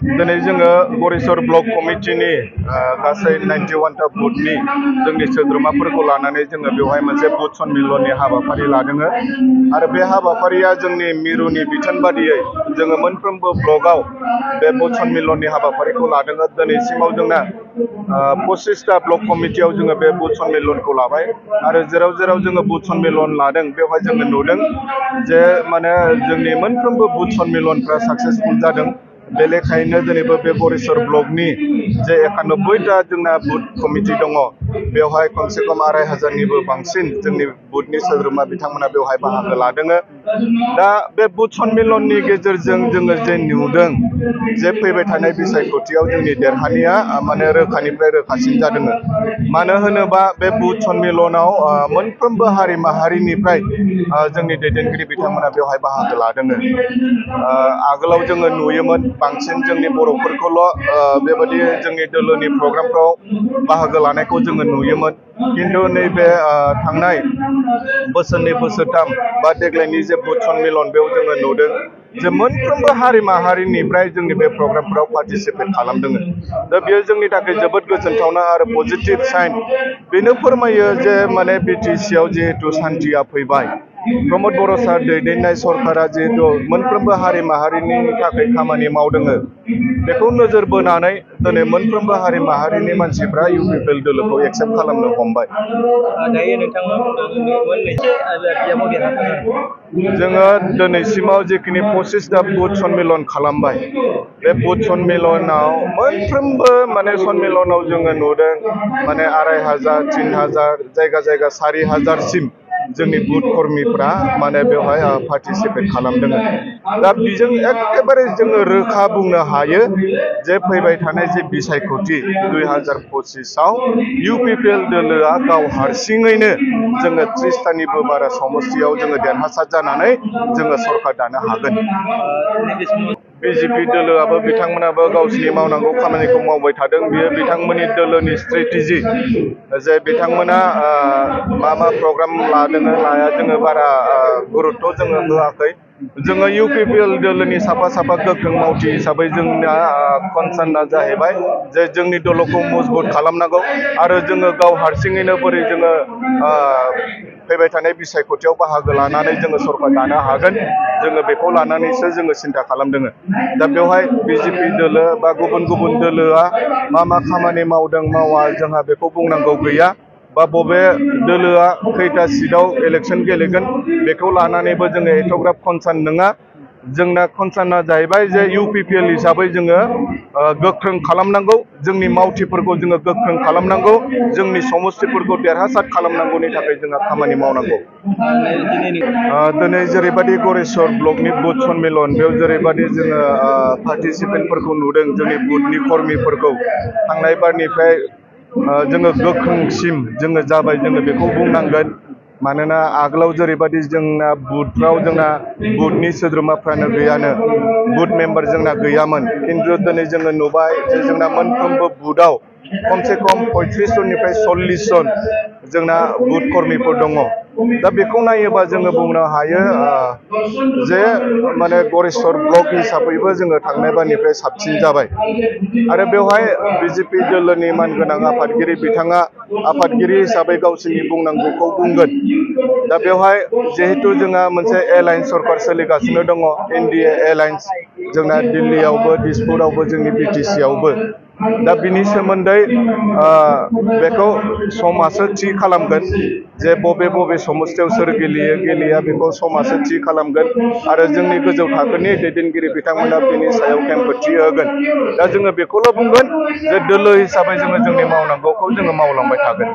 दिनै जोङो गरेस्वर ब्लक कमिटिनि गासै 91टा बुथनि जोंनि सोद्रोमाफोरखौ लानानै जोङो बेवहाय मोनसे बुथ सन्मिलननि हाबाफारि लादों आरो बे हाबाफारिया जोंनि मिरुनि बिथोन बादियै जोङो मोनफ्रोमबो ब्लकआव बे बुथ सन्मिलननि हाबाफारिखौ लादों। दिनैसिमाव जोंना 25टा ब्लक कमिटियाव जोङो बे बुथ सन्मिलनखौ लाबाय आरो जेराव जेराव जोङो बुथ सन्मिलन लादों बेवहाय जोङो नुदों जे माने जोंनि मोनफ्रोमबो बुथ सन्मिलनफ्रा साक्सेसफुल जादों। बे लेखायैनो दिनैबो बे गरेस्वर ब्लकनि जे 91टा जोंना बुथ कमिटि दङ बेवहाय खमसे खम 2500निबो बांसिन जोंनि बुथनि सोद्रोमा बिथांमोना बेवहाय बाहागो लादों। दा बे बुथ सन्मिलननि गेजेरजों जोङो जे नुदों जे फैबाय थानाय बिसायख'थियाव जोंनि देरहानाया माने रोखानिफ्राय रोखासिन जादों। मानो होनोबा बे बुथ सन्मिलनाव मोनफ्रोमबो हारि माहारिनिफ्राय जोंनि दैदेनगिरि बिथांमोना बेवहाय बाहागो लादों। आगोलाव जोङो नुयोमोन बांसिन जोंनि बर'फोरखौल' बेबायदि जोंनि दोलोनि प्रग्रामफ्राव बाहागो लानायखौ जोङो नुयोमोन। किन्तु नैबे थांनाय बोसोरनै बोसोरथाम बा देग्लायनि जे बुथ सन्मिलन बेयाव जोङो नुदों जे मोनफ्रोमबो हारि माहारिनिफ्राय जोंनि बे प्रग्रामफोराव पार्टिसिपेट खालामदों। दा बेयो जोंनि थाखाय जोबोद गोजोनथावना आरो पजिटिभ साइन। बेनो फोरमायो जे माने BTC आव जिहेतु सान्थिया फैबाय, प्रमद बर' सार दैदेननाय सरकारा जिहेतु मोनफ्रोमबो हारि माहारिनि थाखाय खामानि मावदों, बेखौ नोजोर बोनानै दिनै मोनफ्रोमबो हारि माहारिनि मानसिफ्रा UPPL दोलोखौ एक्सेप्ट खालामनो हमबाय। जोङो दिनैसिमाव जिखिनि 25टा बुथ सन्मिलन खालामबाय, बे बुथ सन्मिलनाव मोनफ्रोमबो माने सन्मिलनाव जोङो नुदों माने 2500, 3000, जायगा जायगा 4000सिम जोंनि बुथ कर्मीफ्रा माने बेवहाय पार्टिसिपेट खालामदों। दा बेजों एखेबारे जोङो रोखा बुंनो हायो जे फैबाय थानाय जे बिसायख'थि 2025आव UPPL दोलोआ गाव हारसिङैनो जोङो 30टानिबो बारा समस्तियाव जोङो देरहासार जानानै जोङो सरकार दानो हागोन। BJP दोलोआबो बिथांमोनाबो गावसिनि मावनांगौ खामानिखौ मावबाय थादों। बियो बिथांमोननि दोलोनि स्ट्रेटेजि जे बिथांमोना मा प्रग्राम लादों लाया जोङो बारा गुरुत्व जोङो होआखै। जोङो UPPL दोलोनि साफा गोख्रों मावथि हिसाबै जोंना कनसार्नआ जाहैबाय जे जोंनि दोलोखौ मजबुत खालामनांगौ आरो जोङो गाव हारसिङैनो बोरै जोङो फैबाय थानाय बिसायख'थियाव बाहागो लानानै जोङो सरकार दानो हागोन, जोङो बेखौ लानानैसो जोङो सिन्था खालामदों। दा बेवहाय BJP दोलो बा गुबुन गुबुन दोलोआ मा खामानि मावदों मावा जोंहा बेखौ बुंनांगौ गैया, बा बबे दोलोआ खैथा सिटआव इलेक्सन गेलेगोन बेखौ लानानैबो जोङो एथ'ग्राब कनसार्न नङा। जोंना कनसार्नआ जाहैबाय जे UPPL हिसाबै जोङो गोख्रों खालामनांगौ, जोंनि मावथिफोरखौ जोङो गोख्रों खालामनांगौ, जोंनि समस्तिफोरखौ देरहासार खालामनांगौनि थाखाय जोंहा खामानि मावनांगौ। दिनै जेरैबायदि गरेस्वर ब्लकनि बुथ सन्मिलन बेयाव जेरैबायदि जोङो पार्टिसिपेन्टफोरखौ नुदों, जोंनि बुथनि कर्मीफोरखौ थांनाय बारनिफ्राय जोङो गोख्रोंसिम जोङो जाबाय, जोङो बेखौ बुंनांगोन। मानोना आगोलाव जेरैबायदि जोंना बुथफ्राव जोंना बुथनि सोद्रोमाफ्रानो गैयानो, बुथ मेम्बार जोंना गैयामोन, किन्तु दिनै जोङो नुबाय जे जोंना मोनफ्रोमबो बुथआव खमसे खम 35 जननिफ्राय 40 जन जोंना बुथ कर्मीफोर दङ। दा बेखौ नायोबा जोङो बुंनो हायो जे माने गरेस्वर ब्लक हिसाबैबो जोङो थांनाय बारनिफ्राय साबसिन जाबाय। आरो बेवहाय BJP दोलोनि मानगोनां आफादगिरि बिथाङा आफादगिरि हिसाबै गावसोरनि बुंनांगौखौ बुंगोन। दा बेवहाय जिहेतु जोंहा मोनसे एलायन्स सरकार सोलिगासिनो दङ, NDA एलायन्स, जोंना दिल्लीयावबो दिसपुरावबो जोंनि BTC आवबो। दा बिनि सोमोन्दै बेखौ समासो थि खालामगोन जे बबे समस्तियाव सोर गेलेया बेखौ समासो थि खालामगोन आरो जोंनि गोजौ थाखोनि दैदेनगिरि बिथांमोना बेनि सायाव खेंफोरथि होगोन। दा जोङो बेखौल' बुंगोन जे दोलो हिसाबै जोङो जोंनि मावनांगौखौ जोङो मावलांबाय थागोन।